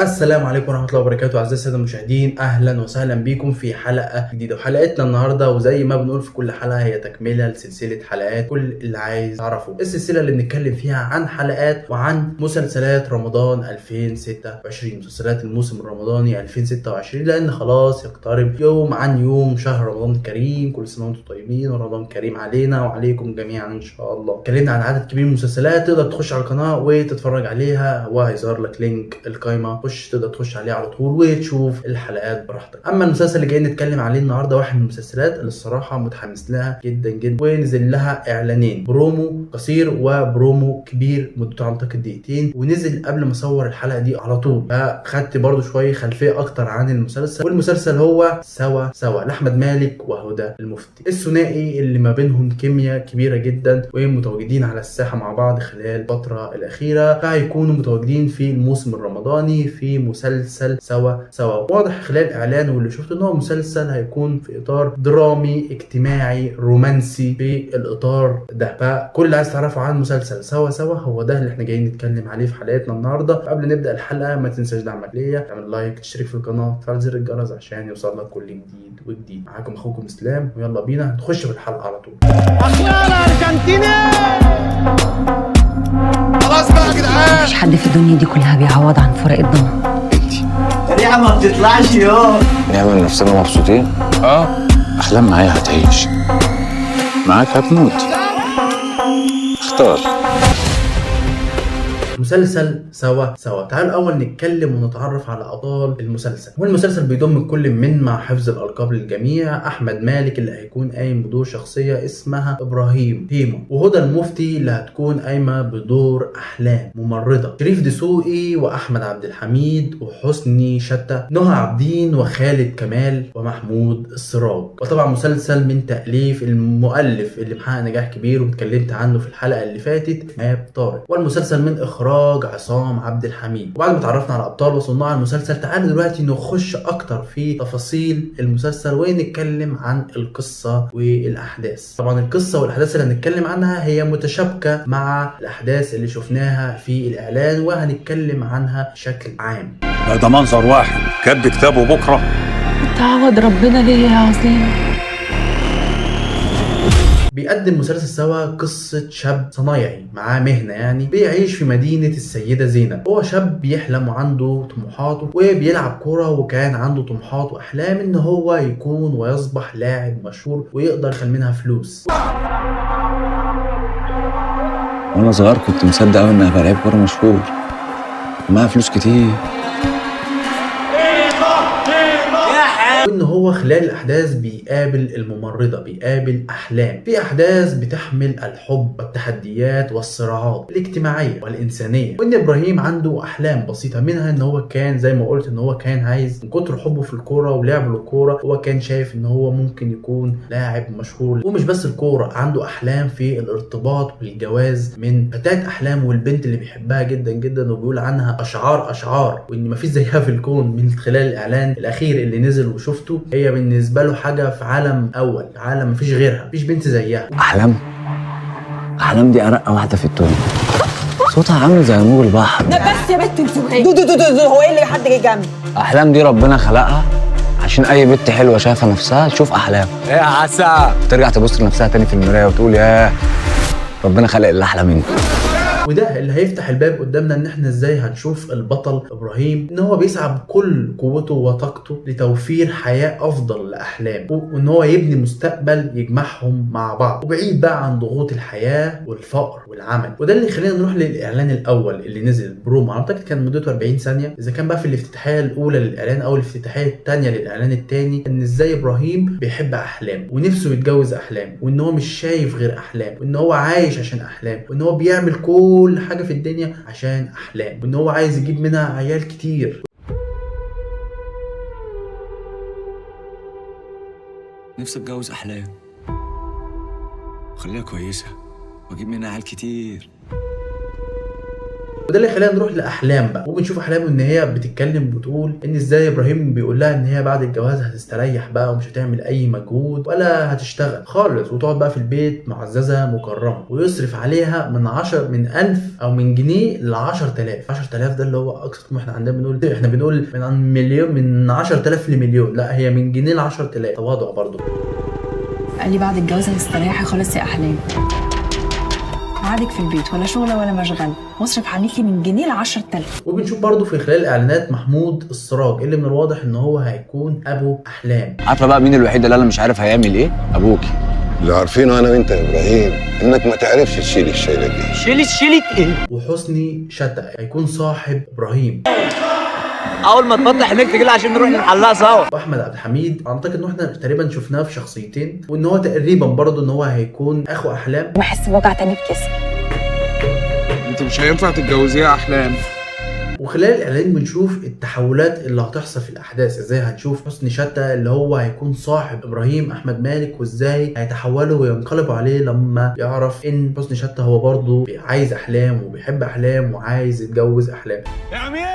السلام عليكم ورحمة الله وبركاته أعزائي السادة المشاهدين، أهلا وسهلا بكم في حلقة جديدة. وحلقتنا النهاردة وزي ما بنقول في كل حلقة هي تكملة لسلسلة حلقات كل اللي عايز تعرفه، السلسلة اللي بنتكلم فيها عن حلقات وعن مسلسلات رمضان 2026، مسلسلات الموسم الرمضاني 2026، لأن خلاص يقترب يوم عن يوم شهر رمضان الكريم. كل سنة وأنتم طيبين ورمضان كريم علينا وعليكم جميعا إن شاء الله. اتكلمنا عن عدد كبير من المسلسلات، تقدر تخش على القناة وتتفرج عليها وهيظهر لك link القائمة، تقدر تخش عليه على طول وتشوف الحلقات براحتك. اما المسلسل اللي جاي نتكلم عليه النهارده واحد من المسلسلات اللي الصراحة متحمس لها جدا جدا، ونزل لها اعلانين، برومو قصير وبرومو كبير مدته اعتقد دقيقتين، ونزل قبل ما اصور الحلقة دي على طول، فخدت برضو شوية خلفية اكتر عن المسلسل. والمسلسل هو سوا سوا لاحمد مالك وهدى المفتي، الثنائي اللي ما بينهم كيمياء كبيرة جدا ومتواجدين على الساحة مع بعض خلال الفترة الاخيرة، فهيكونوا متواجدين في الموسم الرمضاني في مسلسل سوا سوا. واضح خلال الاعلان واللي شفته ان هو مسلسل هيكون في اطار درامي اجتماعي رومانسي في الاطار ده. فكل اللي عايز تعرفه عن مسلسل سوا سوا هو ده اللي احنا جايين نتكلم عليه في حلقتنا النهارده. قبل نبدا الحلقة ما تنساش دعمك ليا، تعمل like، تشترك في القناة، تفعل زر الجرس عشان يوصل لك كل جديد وجديد. معاكم اخوكم اسلام، ويلا بينا نخش في الحلقة على طول. خلاص بقى يا جدعان، مفيش حد في الدنيا دي كلها بيعوض عن فراق الضنا. الريحة ما بتطلعش يا نعمل نفسنا مبسوطين. أحلام معايا هتعيش، معاك هتموت، اختار. مسلسل سوا سوا، تعالوا الاول نتكلم ونتعرف على ابطال المسلسل. والمسلسل بيضم كل من مع حفظ الالقاب للجميع احمد مالك اللي هيكون قايم بدور شخصية اسمها ابراهيم هيما، وهدى المفتي اللي هتكون قايمة بدور احلام ممرضة، شريف دسوقي واحمد عبد الحميد وحسني شتى، نهى عابدين وخالد كمال ومحمود السراج. وطبعا مسلسل من تاليف المؤلف اللي محقق نجاح كبير واتكلمت عنه في الحلقة اللي فاتت مهاب طارق، والمسلسل من اخراج عصام عبد الحميد. وبعد ما اتعرفنا على ابطال وصناع المسلسل، تعالوا دلوقتي نخش اكتر في تفاصيل المسلسل ونتكلم عن القصة والاحداث. طبعا القصة والاحداث اللي هنتكلم عنها هي متشابكه مع الاحداث اللي شفناها في الاعلان وهنتكلم عنها بشكل عام. لا ده منظر واحد كتب كتابه بكرة. تعوض ربنا ليه يا عظيم؟ بيقدم مسلسل سوا قصة شاب صنايعي معاه مهنة، يعني بيعيش في مدينة السيدة زينب. هو شاب بيحلم وعنده طموحاته وبيلعب كورة، وكان عنده طموحات وأحلام إن هو يكون ويصبح لاعب مشهور ويقدر يدخل منها فلوس. وانا صغير كنت مصدق قوي ان هبقى لعيب كورة مشهور ومعايا فلوس كتير. وان هو خلال الاحداث بيقابل الممرضة، بيقابل احلام في احداث بتحمل الحب والتحديات والصراعات الاجتماعية والانسانية. وان ابراهيم عنده احلام بسيطة، منها ان هو كان زي ما قلت ان هو كان عايز من كتر حبه في الكورة ولعبه للكورة هو كان شايف ان هو ممكن يكون لاعب مشهور. ومش بس الكورة، عنده احلام في الارتباط والجواز من فتاة احلام والبنت اللي بيحبها جدا جدا وبيقول عنها اشعار اشعار وان مفيش زيها في الكون. من خلال الاعلان الاخير اللي نزل وشفته، هي بالنسبة له حاجة في عالم اول، عالم مفيش غيرها، مفيش بنت زيها. احلام، احلام دي ارقى واحدة في الدنيا، صوتها عامل زي موج البحر. بس يا بنت انت دو دو دو دو، هو ايه اللي حد جه جنبي؟ احلام دي ربنا خلقها عشان اي بنت حلوة شايفه نفسها تشوف احلام. ايه يا عسى ترجع تبص لنفسها تاني في المراية وتقول ياه ربنا خلق اللي احلى مني. وده اللي هيفتح الباب قدامنا ان احنا ازاي هنشوف البطل ابراهيم ان هو بيسعى بكل قوته وطاقته لتوفير حياة افضل لاحلام، وان هو يبني مستقبل يجمعهم مع بعض وبعيد بقى عن ضغوط الحياة والفقر والعمل. وده اللي خلينا نروح للاعلان الاول اللي نزل برومو، اعتقد كان مدته 40 ثانية، اذا كان بقى في الافتتاحية الاولى للاعلان او الافتتاحية الثانية للاعلان الثاني، ان ازاي ابراهيم بيحب احلام ونفسه يتجوز احلام، وان هو مش شايف غير احلام، وان هو عايش عشان احلام، وان هو بيعمل كل حاجة في الدنيا عشان احلام، وان هو عايز يجيب منها عيال كتير. نفسي اتجوز احلام وخليها كويسة واجيب منها عيال كتير. وده اللي خلانا نروح لاحلام بقى. وبنشوف احلام ان هي بتتكلم بتقول ان ازاي ابراهيم بيقول لها ان هي بعد الجواز هتستريح بقى ومش هتعمل اي مجهود ولا هتشتغل خالص، وتقعد بقى في البيت معززه مكرمة، ويصرف عليها من 1000 او من جنيه ل 10000. 10000 ده اللي هو اقصى طموح احنا عندنا، بنقول من مليون، من 10000 لمليون، لا هي من جنيه ل 10000. تواضع برضه. قال لي بعد الجواز هتستريحي خالص يا احلام، قعدك في البيت ولا شغله ولا مشغله، واصرف عليكي من جنيه ل 10000. وبنشوف برضه في خلال الاعلانات محمود السراج اللي من الواضح ان هو هيكون ابو احلام. عارفه بقى مين الوحيد اللي انا مش عارف هيعمل ايه؟ ابوكي. اللي عارفينه انا وانت يا ابراهيم انك ما تعرفش تشيل الشيله دي. شيلة ايه؟ وحسني شتا هيكون صاحب ابراهيم. اول ما تفتح عينيك تجيلي عشان نروح نحلها سوا. واحمد عبد الحميد اعتقد ان احنا تقريبا شفناه في شخصيتين، وان هو تقريبا برضه ان هو هيكون اخو احلام. بحس بوجع تاني في جسمي. انت مش هينفع تتجوزيها احلام. وخلال الاعلان بنشوف التحولات اللي هتحصل في الاحداث، ازاي هنشوف حسني شتا اللي هو هيكون صاحب ابراهيم احمد مالك، وازاي هيتحولوا وينقلبوا عليه لما يعرف ان حسني شتا هو برضه عايز احلام وبيحب احلام وعايز يتجوز احلام. يا امير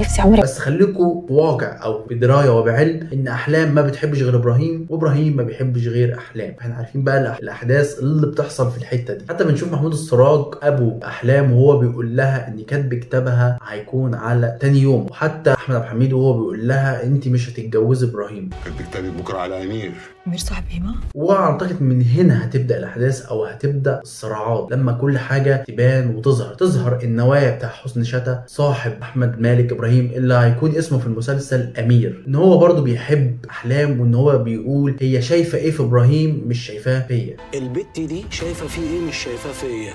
نفسي عمري. بس خليكوا واقع او بدرايه وبعلم ان احلام ما بتحبش غير ابراهيم، وابراهيم ما بيحبش غير احلام. احنا عارفين بقى الاحداث اللي بتحصل في الحتة دي. حتى بنشوف محمود السراج ابو احلام وهو بيقول لها ان كاتب كتابها هيكون على تاني يوم، وحتى احمد عبد الحميد وهو بيقول لها انت مش هتتجوزي ابراهيم. كاتب كتابي بكره على امير. امير صاحب هيما. واعتقد من هنا هتبدا الاحداث او هتبدا الصراعات، لما كل حاجة تبان وتظهر، تظهر النوايا بتاع حسني شتا صاحب احمد مالك ابراهيم اللي هيكون اسمه في المسلسل امير، ان هو برضه بيحب احلام، وان هو بيقول هي شايفه ايه في ابراهيم مش شايفاه فيا. البت دي شايفه فيه ايه مش شايفاه فيا.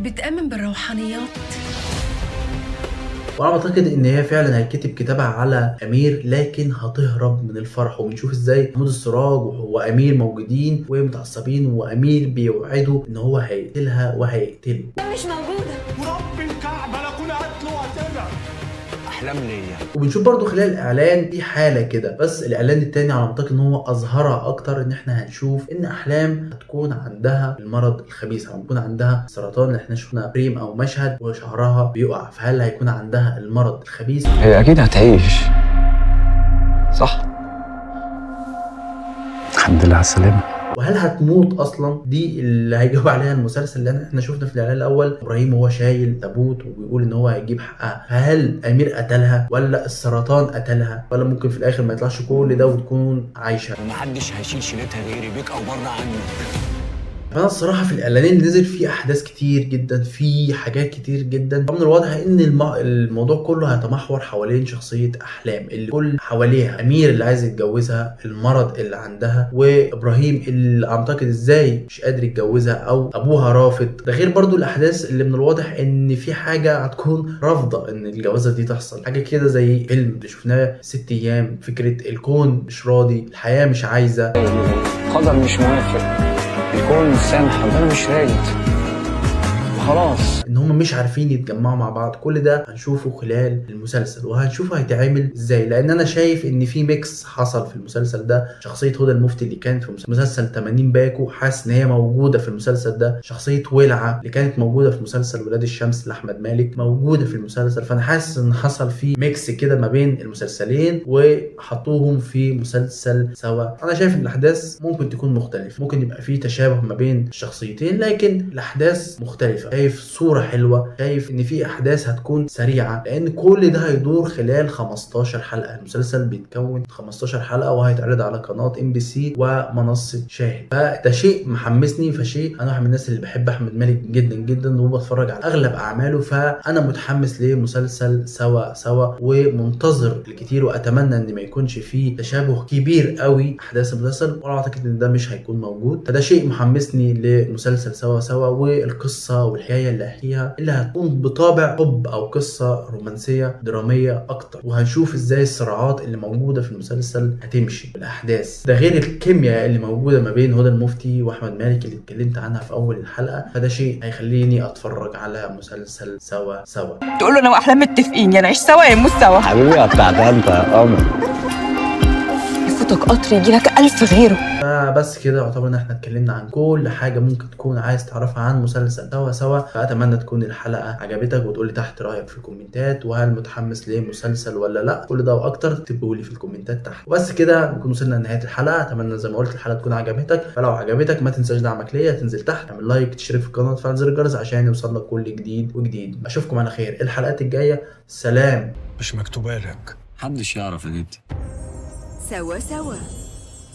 بتآمن بالروحانيات. وانا اعتقد ان هي فعلا هيتكتب كتابها على امير، لكن هتهرب من الفرح. وبنشوف ازاي محمود السراج وامير موجودين ومتعصبين، وامير بيوعده ان هو هيقتلها وهيقتله. مش موجودة. ورب الكعبة لا اكون قتله وقتلها. احلام ليا. وبنشوف برضو خلال الاعلان في حاله كده، بس الاعلان التاني على منطقة ان هو اظهرها اكتر، ان احنا هنشوف ان احلام هتكون عندها المرض الخبيث، هتكون عندها سرطان اللي احنا شفنا فريم او مشهد وشعرها بيقع، فهل هيكون عندها المرض الخبيث؟ هي اكيد هتعيش صح؟ الحمد لله على السلامة. وهل هتموت اصلا؟ دي اللي هيجاوب عليها المسلسل، لان احنا شفنا في الاعلان الاول ابراهيم وهو شايل تابوت وبيقول ان هو هيجيب حقها، فهل امير قتلها ولا السرطان قتلها، ولا ممكن في الاخر ما يطلعش كل ده وتكون عايشه؟ ومحدش هيشيل شيلتها غيري، بيك او بره عني. فانا الصراحة في الاعلانين اللي نزل فيه احداث كتير جدا، في حاجات كتير جدا. من الواضح ان الموضوع كله هيتمحور حوالين شخصية احلام اللي كل حواليها امير اللي عايز يتجوزها، المرض اللي عندها، وابراهيم اللي اعتقد ازاي مش قادر يتجوزها او ابوها رافض. ده غير برضو الاحداث اللي من الواضح ان في حاجة هتكون رافضه ان الجوازه دي تحصل، حاجة كده زي فيلم اللي شفناه 6 ايام، فكرة الكون مش راضي، الحياة مش عايزه، قدر مش موافق، الكون مش سامح، ربنا مش رايد، خلاص ان هم مش عارفين يتجمعوا مع بعض. كل ده هنشوفه خلال المسلسل، وهنشوفه هيتعمل ازاي، لان انا شايف ان في mix حصل في المسلسل ده. شخصية هدى المفتي اللي كانت في مسلسل 80 باكو حاسس ان هي موجودة في المسلسل ده، شخصية ولعه اللي كانت موجودة في مسلسل ولاد الشمس لاحمد مالك موجودة في المسلسل. فانا حاسس ان حصل في mix كده ما بين المسلسلين وحطوهم في مسلسل سوا. انا شايف ان الاحداث ممكن تكون مختلفة، ممكن يبقى في تشابه ما بين الشخصيتين، لكن الاحداث مختلفة. شايف صوره حلوة، شايف ان في احداث هتكون سريعة، لان كل ده هيدور خلال 15 حلقة. المسلسل بيتكون 15 حلقة وهيتعرض على قناة MBC ومنصة شاهد، فده شيء محمسني. فشيء انا واحد من الناس اللي بحب احمد مالك جدا جدا وبتفرج على اغلب اعماله، فانا متحمس لمسلسل سوا سوا ومنتظر الكتير، واتمنى ان ما يكونش فيه تشابه كبير قوي احداث المسلسل، وانا اعتقد ان ده مش هيكون موجود. فده شيء محمسني لمسلسل سوا سوا، والقصه والحكاية اللي هحكيها اللي هتكون بطابع حب او قصة رومانسية درامية اكتر، وهنشوف ازاي الصراعات اللي موجودة في المسلسل هتمشي الاحداث، ده غير الكيمياء اللي موجودة ما بين هدى المفتي واحمد مالك اللي اتكلمت عنها في اول الحلقة. فده شيء هيخليني اتفرج على مسلسل سوا سوا. تقول له انا واحلام متفقين، يا نعيش سوا يا نموت سوا. حبيبي قطعتها انت يا قمر. يفوتك قطر يجيلك 1000 غيره. فبس كده يعتبر ان احنا اتكلمنا عن كل حاجة ممكن تكون عايز تعرفها عن مسلسل سوا سوا. فاتمنى تكون الحلقة عجبتك، وتقولي تحت رايك في الكومنتات، وهل متحمس لمسلسل ولا لا. كل ده واكتر اكتبوا لي في الكومنتات تحت. وبس كده نكون وصلنا لنهاية الحلقة. اتمنى زي ما قلت الحلقة تكون عجبتك، فلو عجبتك ما تنساش دعمك ليا، تنزل تحت تعمل like، تشترك في القناة، وتفعل زر الجرس عشان يوصل لك كل جديد وجديد. اشوفكم على خير الحلقات الجاية. سلام. مش مكتوبة لك. محدش يعرف يا جدي. سوا سوا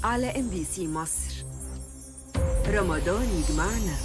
على MBC مصر. رمضان يجمعنا.